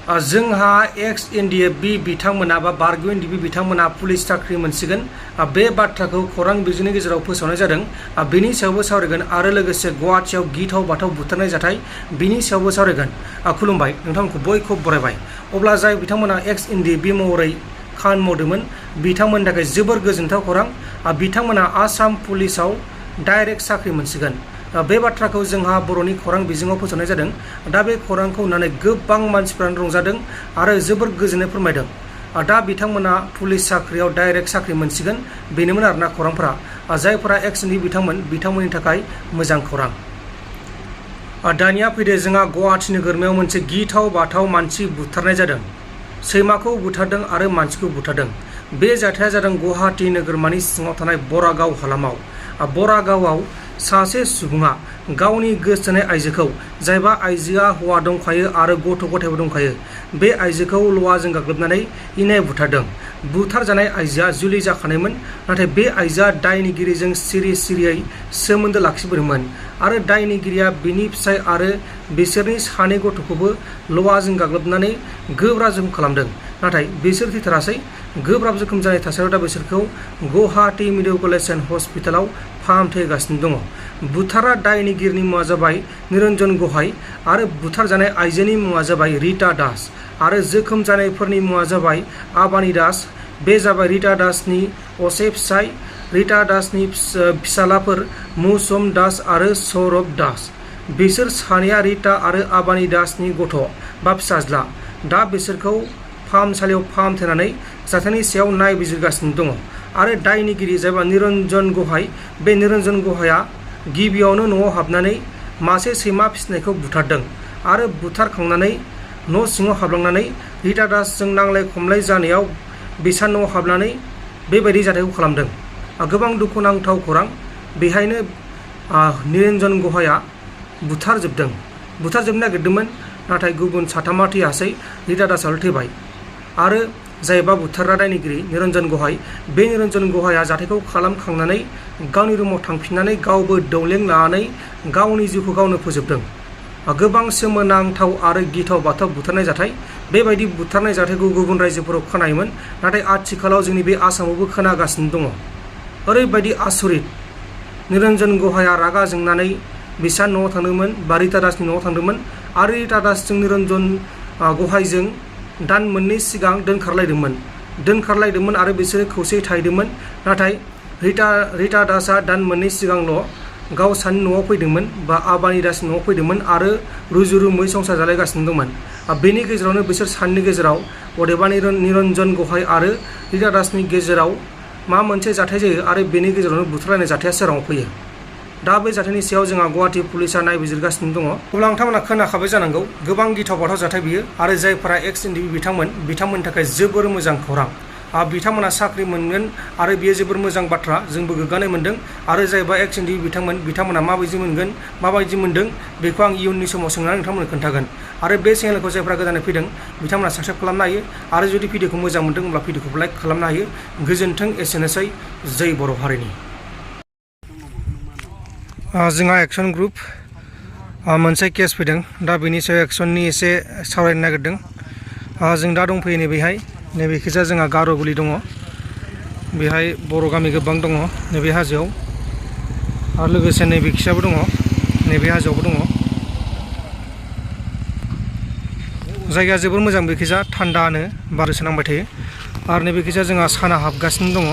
जोंहा एक्स एनडिएफबि बिथांमोना बा बारग' एनडिएफबि बिथांमोना पुलिस साख्रि मोनसिगोन बे बाथ्राखौ खौरां बिजोंनि गेजेराव फोसावनाय जादों। बेनि सायावबो सावरायगोन आरो लोगोसे गुवाहाटियाव गिथाव बाथाव बुथारनाय जाथाय बिनि सायावबो सावरायगोन। खुलुमबाय, नोंथांमोनखौ बयखौबो बरायबाय। अब्ला जाय बिथांमोना एक्स एनडिएफबि महरै खामानि मावदोंमोन बिथांमोननि थाखाय जोबोर गोजोनथाव खौरां। बिथांमोना आसाम पुलिसाव डाइरेक्ट साख्रि मोनसिगोन। बे बाथ्राखौ जोंहा बर'नि खौरां बिजोङाव फोसावनाय जादों। दा बे खौरांखौ नुनानै गोबां मानसिफ्रानो रंजादों आरो जोबोर गोजोननाय फोरमायदों। दा बिथांमोना पुलिस साख्रियाव डाइरेक्ट साख्रि मोनसिगोन बेनोमोन आरोना खौरांफोरा। जायफोरा एक्स एनडिएफबि बिथांमोननि थाखाय मोजां खौरां। दानिया फैदो जोंहा गुवाहाटि नोगोरमायाव मोनसे गिथाव बाथाव मानसि बुथारनाय जादों। सैमाखौ बुथारदों आरो मानसिखौ बुथारदों। बे जाथाया जादों गुवाहाटि नोगोरमानि सिङाव थानाय बरागाव हालामाव। बरागावआव सासे सुबुङा गावनि गोसोथोनाय आइजोखौ, जायबा आइजोआ हौवा दंखायो आरो गथ' गथायबो दंखायो, बे आइजोखौ लवाजों गाग्लोबनानै इनाय बुथारदों। बुथारजानाय आइजोआ जुलि जाखानायमोन, नाथाय बे आइजोआ दायनिगिरिजों सिरि सिरियै सोमोन्दो लाखिबोदोंमोन आरो दायनिगिरिया बिनि फिसाय आरो बिसोरनि सानै गथ'खौबो लवाजों गाग्लोबनानै गोब्राब जखम खालामदों। नाथाय बिसोर थैथारासै। गोब्राब जखम जानाय थासारियाव दा बिसोरखौ गुवाहाटि मेडिकेल कलेज एन्ड हस्पिटालाव फाहामथाय होगासिनो दङ। बुथारा दायनिगिरिनि मुङा जाबाय निरन्जन गहाय आरो बुथारजानाय आइजोनि मुङा जाबाय रिता दास आरो जोखोम जानायफोरनि मुङा जाबाय आबानि दास। बे जाबाय रिता दासनि असे फिसाय। रिता दासनि फिसालाफोर मौसम दास आरो सौरभ दास। बिसोर सानैया रिता आरो आबानि दासनि गथ' बा फिसाज्ला। दा बिसोरखौ फाहामसालियाव फाहामथायनानै जाथायनि सायाव नायबिजिरगासिनो दङ। आरो दायनिगिरि जायबा निरन्जन गहाय, बे निरन्जन गहाया गिबियावनो न'आव हाबनानै मासे सैमा फिसिनायखौ बुथारदों आरो बुथारखांनानै न' सिङाव हाबलांनानै रिता दासजों नांलाय खमलाय जानायाव बिसा न'आव हाबनानै बेबायदि जाथायखौ खालामदों। गोबां दुखुनांथाव खौरां। बेहायनो निरन्जन गहाया बुथारजोबनो नागिरदोंमोन, नाथाय गुबुन साथामा थैयासै, रिता दासआल' थैबाय। आरो जायबा बुथारग्रा दायनिगिरि निरन्जन गहाय, बे निरन्जन गहाया जाथायखौ खालामखांनानै गावनि रुमाव थांफिननानै गावबो दौलें लानानै गावनि जिउखौ गावनो फोजोबदों। गोबां सोमोनांथाव आरो गिथाव बाथाव बुथारनाय जाथाय। बेबायदि बुथारनाय जाथायखौ गुबुन रायजोफोराव खोनायोमोन, नाथाय आथिखालाव जोंनि बे आसामावबो खोनागासिनो दङ। ओरैबायदि आसरित। निरन्जन गहाया रागा जोंनानै बिसा न'आव थांदोंमोन बा रिता दासनि न'आव थांदोंमोन आरो रिता दासजों निरन्जन गहायजों दान मोननै सिगां दोनखारलायदोंमोन आरो बिसोरो खौसेयै थाहैदोंमोन। नाथाय रिता दासआ दान मोननै सिगांल' गावसानि न'आव फैदोंमोन बा आबानि दासनि न'आव फैदोंमोन आरो रुजुरुमुयै संसार जालायगासिनो दंमोन। बेनि गेजेरावनो बिसोर सानैनि गेजेराव, अदेबानि निरन्जन गहाय आरो रिता दासनि गेजेराव मा मोनसे जाथाय जायो आरो बेनि गेजेरावनो बुथारलायनाय जाथाया सोराङाव फैयो। दा बे जाथायनि सायाव जोंहा गुवाहाटि पुलिसा नायबिजिरगासिनो दङ। अब्ला नोंथांमोना खोनाखाबाय जानांगौ, गोबां गिथाव बाथाव जाथाय बियो आरो जायफोरा एक्स एनडिएफबि बिथांमोननि थाखाय जोबोर मोजां खौरां। बिथांमोना साख्रि मोनगोन आरो बेयो जोबोर मोजां बाथ्रा। जोंबो गोग्गानाय मोनदों। आरो जायबा एक्स एनडिएफबि बिथांमोना माबायदि मोनदों बेखौ आं इयुननि समाव सोंनानै नोंथांमोननो खोन्थागोन। आरो बे चेनेलखौ जायफ्रा गोदानै फैदों बिथांमोना साबस्क्राइब खालामनो हायो आरो जुदि भिडिअखौ मोजां मोनदों होनब्ला भिडिअखौ लाइक खालामनो हायो। गोजोन्थों, एसेनोसै। जै बर' हारिनि। जोंहा एक्सन ग्रुप मोनसे केस फैदों। दा बेनि सायाव एक्सननि एसे सावरायनो नागिरदों। जों दा दंफैयो नैबेखिजा जोंहा गार'गुलि दङ। बेहाय बर' गामि गोबां दङ नैबे हाजोआव, आरो लोगोसे नैबेखिजाबो दङ, नैबे हाजोआवबो दङ। जायगाया जोबोर मोजां। बेखिजा थान्दानो बारसो नांबाय थायो। आरो नैबेखिजा जोंहा साना हाबगासिनो दङ,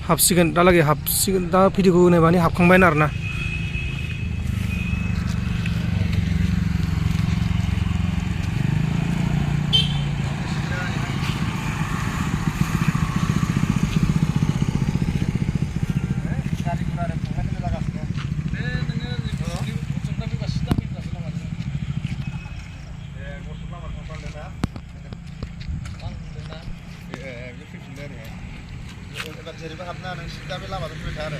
हाबसिगोन, दालागै हाबसिगोन। दा भिडिअखौ नायबानो हाबखांबायानो आरोना। जेरैबो हाबना नों सिदा बे लामाजों फैबाय था आरो